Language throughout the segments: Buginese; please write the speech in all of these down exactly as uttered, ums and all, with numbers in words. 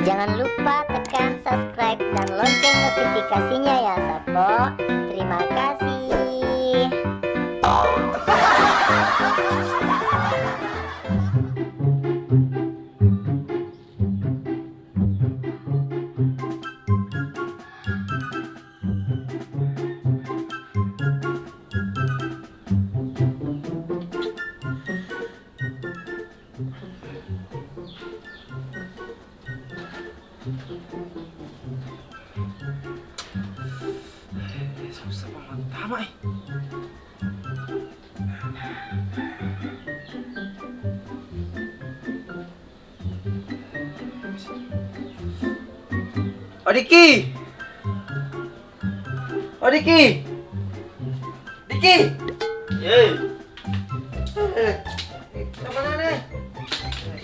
Jangan lupa tekan subscribe dan lonceng notifikasinya ya, Sappo. Terima kasih. Susah banget, tama, eh. O Diki! O Diki! Diki! Ye. Eh, eh, kemana nih?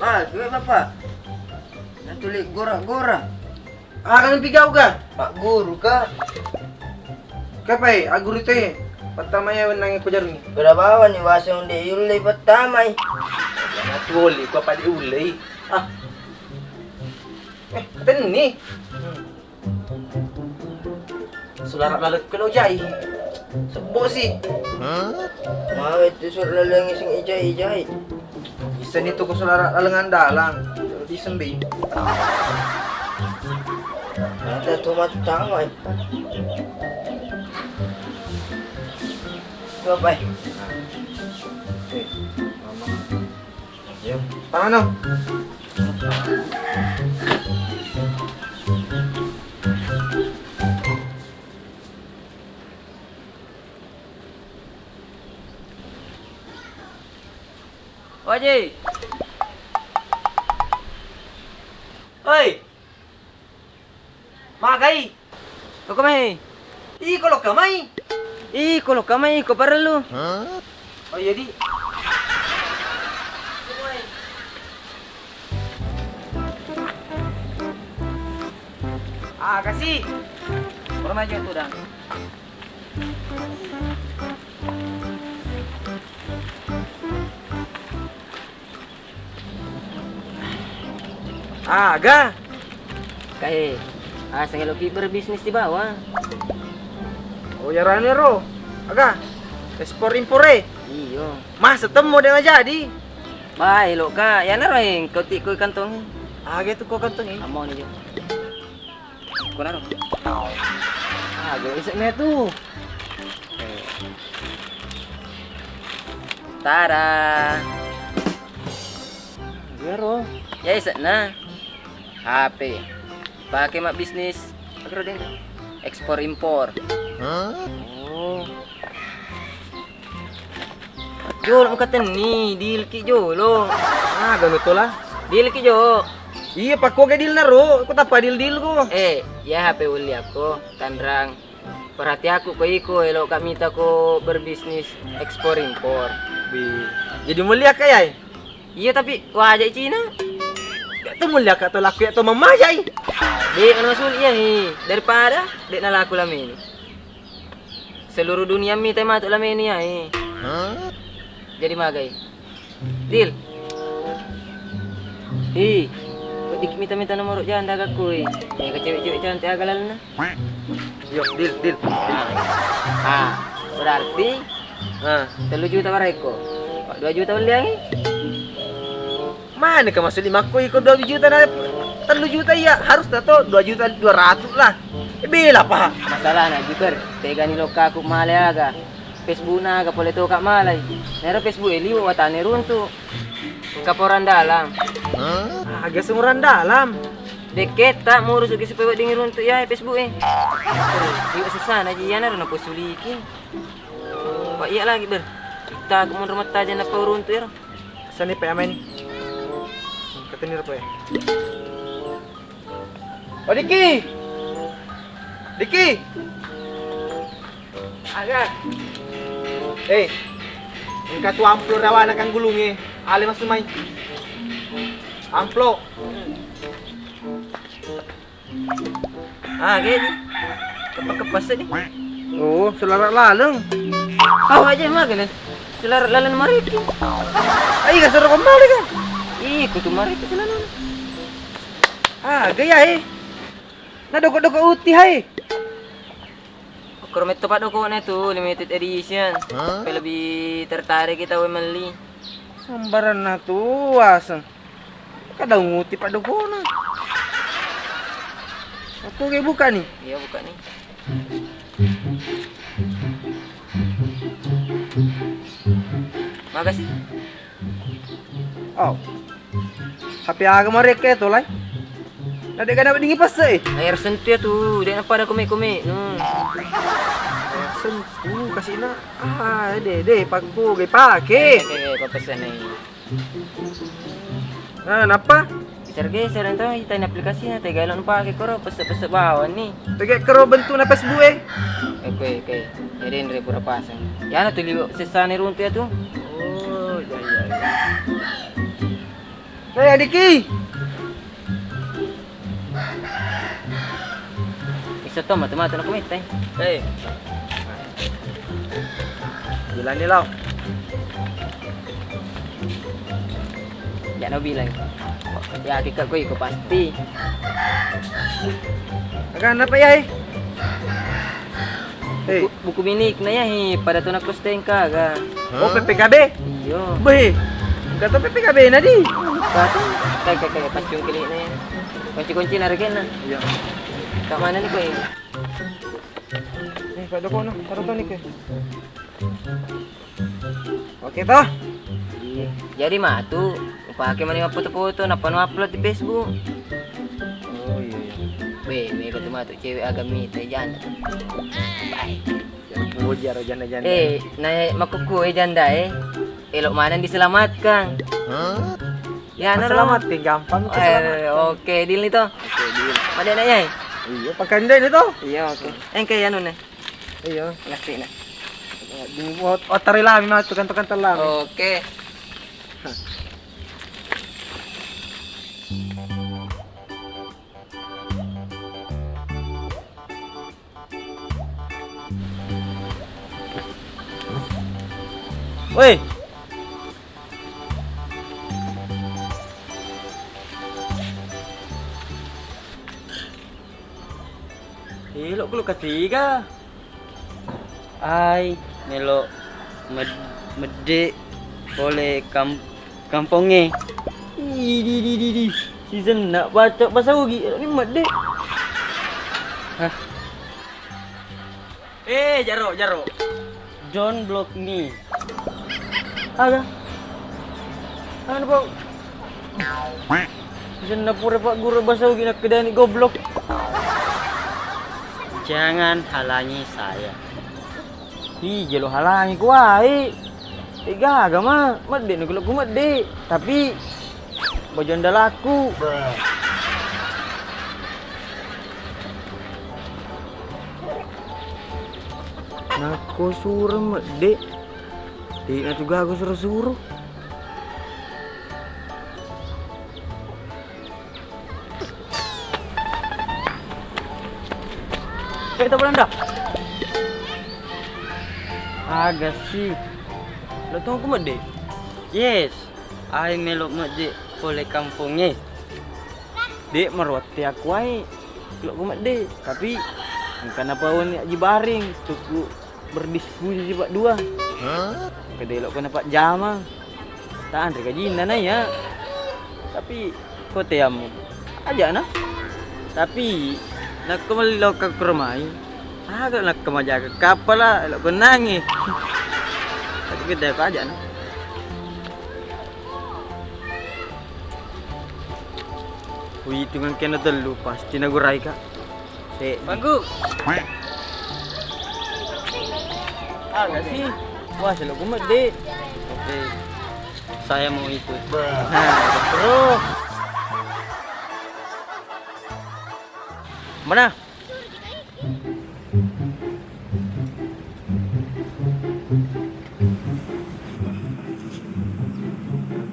Ah, gue bapak. Nanti lihat gora-gora. Ah, kan pigau kah? Pak Guru kah? Kapai, aguru te. Pertama ya wenang ko jaruni. Beda bawa ni waseng de yulle pertama. Matu oli ko pada ulle. Ah. Eh, tenni. Sulara laleng kelo jai. Sebbo si. Mau itu sur laleng sing ijai-ijai. Bisa ni tu ko sulara laleng andalang. Di sembi. Ada tu matang, wai. Coba. Oke. Mama. Ayo, tangan dong. Oji. Oi. Magai. Lokka mai. Iko lokka mai. Iko lokka mai, iko parellu. Oh iya, Di. Ah, kasih. Kurang aja tuh, Dang. Aga. Kae, aseng eloki berbisnis di bawah. Oh, yarani ro. Aga. Ekspor impor e. Iyo. Masa temmo de' majadi. Bae, lo ka. Yana ro engko ti ko kantong. Aga tu ko kantong e. Amo ni jo. Ko naro. Ah, go isek me tu. Tara. Iyaro. Ya, isekna. H P. Pake mabbisnis. Apa ro, Deng? Ekspor impor. Oh. Jolo engka tenni, deal ki jolo. Ah, ganu tola. Deal ki jo. Iya, pakko ga deal naro. Ko tappa deal-deal ko. Eh, ya H P uli aku, tanrang. Perhati aku ko iko, elo ka mita ko berbisnis ekspor impor. Bi. Jadi mulia ka yai? Iya, tapi waja Cina. Gak tu mulia ka to laku ya to mamajai. Dek, anu masuli ya ni. Daripada dek nalaku lama ini. Seluruh dunia mita matu lama ini ya. Jadi magai. Deal. Hi, weddikki mita-mita nomoro janda aga kui. Mega cewek-cewek cantik aga lalenna. Yo, deal, deal. Ah, berarti, ah, tellu juta barekko. Dua juta welliangi. Mana ka masuk lima kui ko dua juta na tellu juta iya, harus na to dua juta dua ratus lah. Eh, bela pa. Masalah na juter, tegani lokka aku male aga. Facebook na aga pole to ka malai. Nero Facebook e liwe watane runtu. Engka porang dalam. Aga semurang dalam. Dekketta murusuki supaya wedding runtu ya Facebook e. Liwe sesana ji yana ro naposuliki. Pak iya lagi ber. Kita aku mundur metta aja napa runtu ya. Sani pe amain. Katanya apa ya? Oh, Diki. Diki. Aga. Eh. Engka tu amplop rawana kan gulunge. Ale masuk mai. Amplop. Ah, kayak ni. Kepas-kepas ni. Oh, sulara laleng. Kau aja mah kena sulara laleng mariki. Ai, gak suruh kembali kan? Ih, kutu mariki sulara. Ah, gaya eh. Na doko-doko uti hai. Koro metto paddokona tu limited edition. Hah? Supaya lebih tertarik kita we melli. Sembaranna tu aseng. Kadang uti paddokona. Aku ge buka nih. Iya, buka nih. Makasih. Oh. H P aga marekke to lai? Na de' gana weddingi pesse e. Air sentuh ya tu, de' napada kome-kome. Hmm. Air sentuh kasina. Ah, de' de' pakku ge pake. Oke, oke, oke, pesen nih. Nah, napa? Geser-geser ento, itai aplikasi na tega elo pake koro pesse-pesse bawang ni. Tega koro bentuk na Facebook e. Oke, oke. Jadi Indra pura pasang. Ya na tu liwat sesane runtu ya tu. Oh, iya iya iya. Hei, Adiki. Iso to matu-matu na kumitai. Hei. Bilang ni lao. Ya no bilang. Ya kita koi ko pasti. Aga napa ya, eh? Hei. Buku minik na ya hi pada tuna kosteng kaga. Oh, P P K B? Iyo. Beh, enggak tahu P P K B na di. Batu, kayak kayak pancung kili na ya. Kunci-kunci narik na. Iya. Kak mana nih kok ini? Nih, Kak Joko nah, taruh tuh nih ke. Oke toh? Iya. Jadi matu, upake mani foto-foto, nappa nu upload di Facebook. Oh iya iya. Be, mega tu matu cewek agak mita janda. Yang puji aro janda-janda. Eh, naik makuku eh janda eh. Elok mana diselamatkan? Hah? Ya, no, no. Selamat, gampang itu selamat. Eh, oke, deal nih toh. Oke, deal. Made na ya? Iya, pakai ini toh? Iya, oke. Engke ya nune. Iya. Ngerti na. Di ot-, otar lami mah tukang-tukang telam. Oke. Woi. Elok kulo ketiga. Ai, melo med-, medde pole kam-, kampongnge. Idi, di, di, di. Season nak baca bahasa Ugi, elok ni medde. Hah. Eh, jaro, jaro. Don't block me. Aga? Anu, Pak. Bisa na pura Pak Guru bahasa Ugi nakkedani goblok. Jangan halangi saya. Ih, jelo halangi kuai. Eh, gaga ma, medde na kulo ku medde. Tapi baju andalaku. Nakko suro medde, de'na tu gaga suro-suro. Eh, tak Belanda. Aga sih. Lo tunggu medde. Yes. Ai melo medde pole kampongnge. De' maruatte aku ai lo ku medde, tapi engka napawani aji bareng tuku berdiskusi sipa' dua. Hah? Kedelo' ko napajjama. Tanre kajinna na iya. Tapi ko teammu aja'na. Tapi nakko melli lokka ko romai, aga nakko majaga kappala lo ko nangi. Tapi kedai ko aja'na. Kuitungang kena tellu, pasti nagurai ka. Se. Bangku. Ah, enggak sih. Wah, selalu kumat, Dek. Oke. Saya mau ikut. Nah, terus. Mana?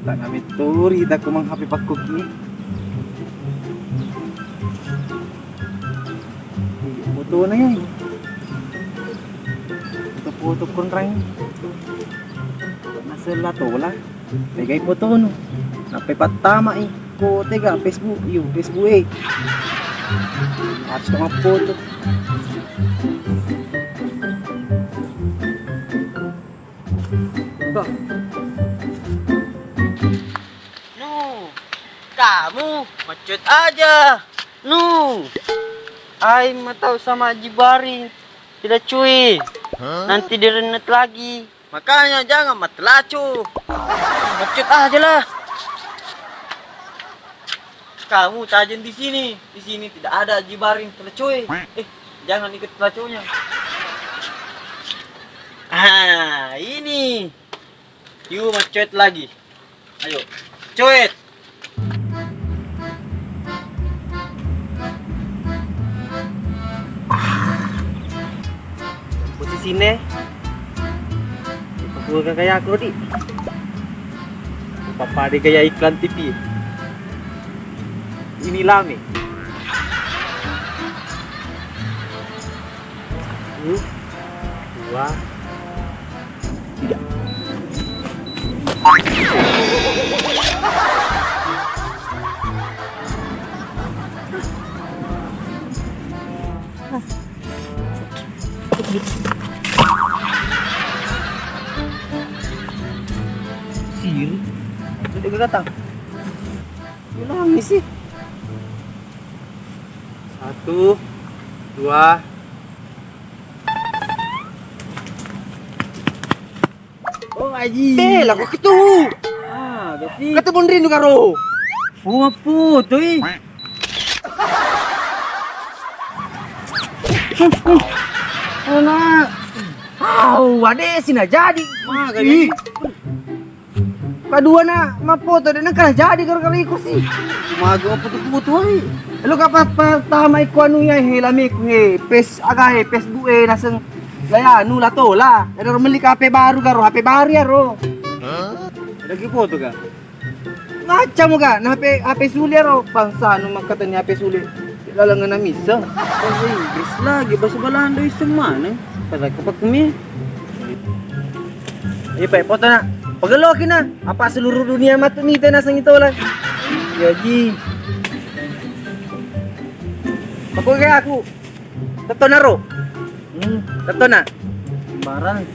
Tak nami turi tak kumang H P pakkuki. Foto na ya. Foto-foto konrang. Nasela tola. Pegai foto nu. Nape pattama i. Ko tega Facebook, iyo Facebook e. Harus tengah foto. Tuh. Nu, kamu macet aja. Nu, ai matau sama Haji Baring. Tidak cuy. Nanti dirennet lagi. Makanya jangan matelacu. Macet aja lah. Kamu tajeng di sini. Di sini tidak ada Haji Baring telacoe. Eh, jangan ikut telaconya. Ah, ini. Yu, macet lagi. Ayo, coet. Posisine, aku gaya aku di. Papa de gaya iklan T V. Ini lame. Satu, dua, tiga. Siri, itu dia datang. Bilang sih. Satu, dua. Oh, Aji. Eh, laku ketu. Ah, gasi. Ketemu rindu karo. Bunga putui. Ona. Au, ade sina jadi. Maka jadi. Ih. Kadua na mappoto de nengka jadi gara-gara iko sih. Mago putu-putu ai. Lu ka pas pertama iko anu ya he lamiku he pes aga he Facebook e naseng laya anu la tola. Ada orang melli H P baru garo H P baru ya ro. Ada ki foto ka? Ngaca mo ka na H P H P suli ya ro bangsa anu makkatani H P suli. Lalengana misa. Bahasa Inggris lagi, bahasa Belanda iseng mana? Pada kepak mi. Iya, Pak, foto nak. Pagelloki na. Apa seluruh dunia matu ni tena sangi tola. Ya ji. Aku kayak aku. Tetto naro. Hmm, tetto nak. Barang.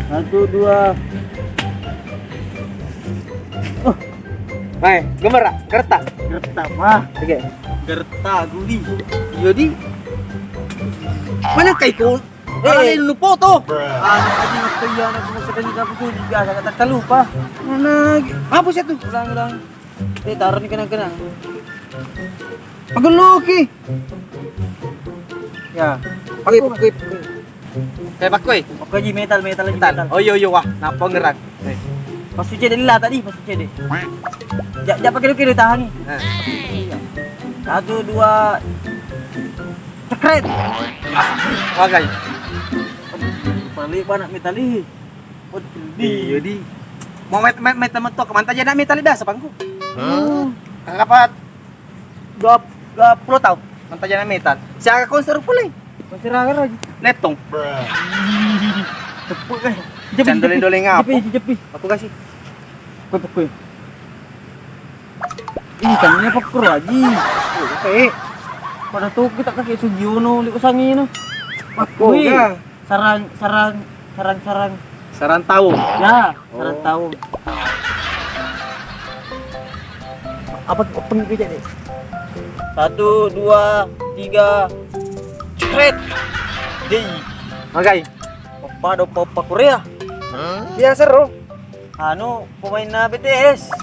Satu, dua. Oh. Hai, gemar ah, gerta. Gerta mah. Oke. Gerta guli. Iya di. Mana kai ko? Eh, lu foto. Ah, tadi waktu iya nak masuk tadi aku tuh juga agak tak lupa. Mana? Apa sih tuh? Ulang, ulang. Eh, taruh ni kenang-kenang. Pagelloki. Ya. Pakai, pakai, pakai. Kayak pakai. Pakai ji metal, metal ji, metal. Metal. Oh iya, iya, wah, napa ngerang? Eh. Pas suci deh lah tadi, pas suci deh. Ja, ja pakai dulu kiri tahan nih. Eh. Satu, dua, cekret. Pakai. Paling panak metal ih. Waduh, iya di. Mau met met met temen tuh kemanta aja nak metal biasa pangku. Hah? Kakak apa? Dua dua puluh tahun. Manta aja nak metal. Siaga konser pule. Konser agar aja. Letong. Tepuk eh. Jepi, Can jepi. Doleng-doleng apa? Jepi, jepi. Aku kasih. Kau tepuk. Ih, kan ini apa kro aji? Eh, pada tuh kita kakek Sugiono liku sangino. Aku ya. Sarang, sarang, sarang, sarang. Sarang tahu. Ya, sarang tahu. Apa pengikutnya nih? Satu, dua, tiga. Cekret. Dei. Magai. Papa do papa Korea. Iya seru. Anu pemain B T S.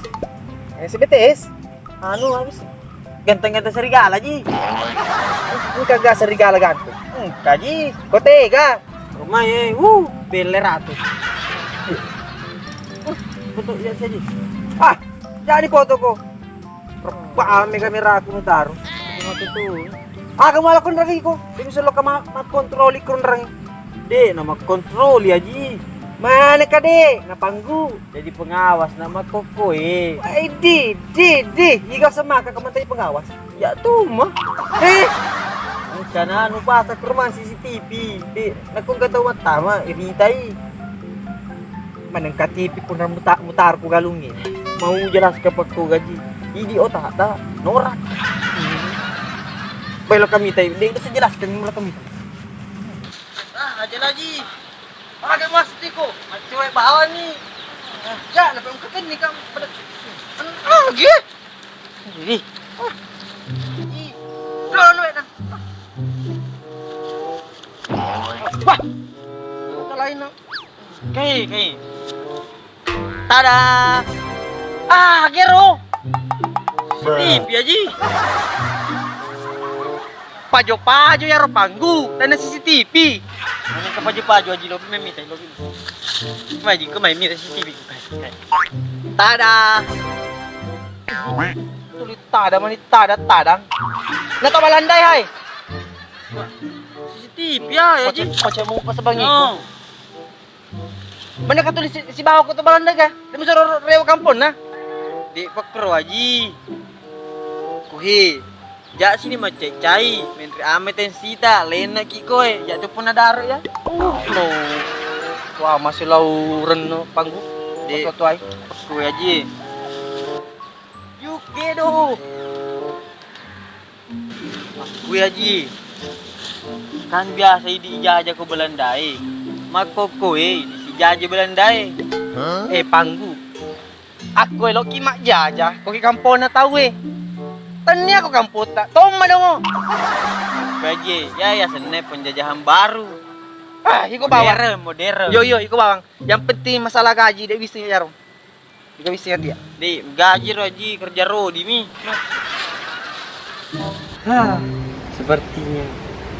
Eh, si B T S. Anu habis ganteng-ganteng serigala ji. Engka ga serigala ganteng? Engka ji. Kau tega? Rumah ye, uh, belle ratu. Uh, foto ya saja. Ah, jadi foto ko. Apa ame kamera aku nu taruh. Foto tuh. Ah, kamu ala konrangiko. Dia bisa lo kama kontrol ikon rangi. De, nama kontrol ya ji. Mana kade? Napanggu. Jadi pengawas nama koko eh. Wah, di, di, di. Iga semaka kamu tadi pengawas. Ya tuh mah. Eh. Rencana anu pasang ke rumah C C T V. Di, aku nggak tahu matama, iritai. Maneng K T P punna muta-, mutar ku galungnge. Mau jelaskan pakko gaji. Idi otak ta norak. Belo kami tai, de' bisa jelaskan mula kami. Ah, aja lagi. Pakai mas tiko, macam bawa ni. Ya, lebih ungkakan ni kamu pada. Ah, gitu. Ih. Ih. Udah, anu, ya, dah. Wah. Udah lain, no. Oke, oke. Tada. Ah, gero. Tipi aji. Pajo-pajo yaro panggu dan C C T V. Mana ke pajo-pajo aji lo memi tai lo. Mai ji, ko mai mira C C T V. Tada. Tuli tada mani tada tadang. Na to Balandai hai. C C T V ya, ya ji. Pace mu pas bangi. No. Mana ka tuli si, si bawa ko to Balandai ka? Demi soro rewa kampong na. Di pakro aji. Kuhi. Ja sini macai-cai, menri ame tensita, lena ki koe, ja tu puna daro ya. Uh, lo. Wah, masih lau renno panggu. De. Tuai. Koe aji. Yuk gedo. Koe aji. Kan biasa idi jaja ko Belandae. Makko koe idi si jaja Belandae. Eh, panggu. Akko eloki majjaja, koki kamponna tauwe. Tennia ko kampota, tomma dongo. Baje, ya, ya, senne penjajahan baru. Ah, iko bawang. Modern, modern. Yo, yo, iko bawang. Yang penting masalah gaji, de' bisa ya, Rom. Iko bisa ya, dia. Di, gaji ro, Ji, kerja rodi mi. Hah, sepertinya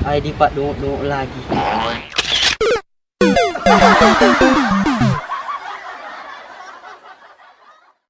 Aidi pak dongok-dongok lagi.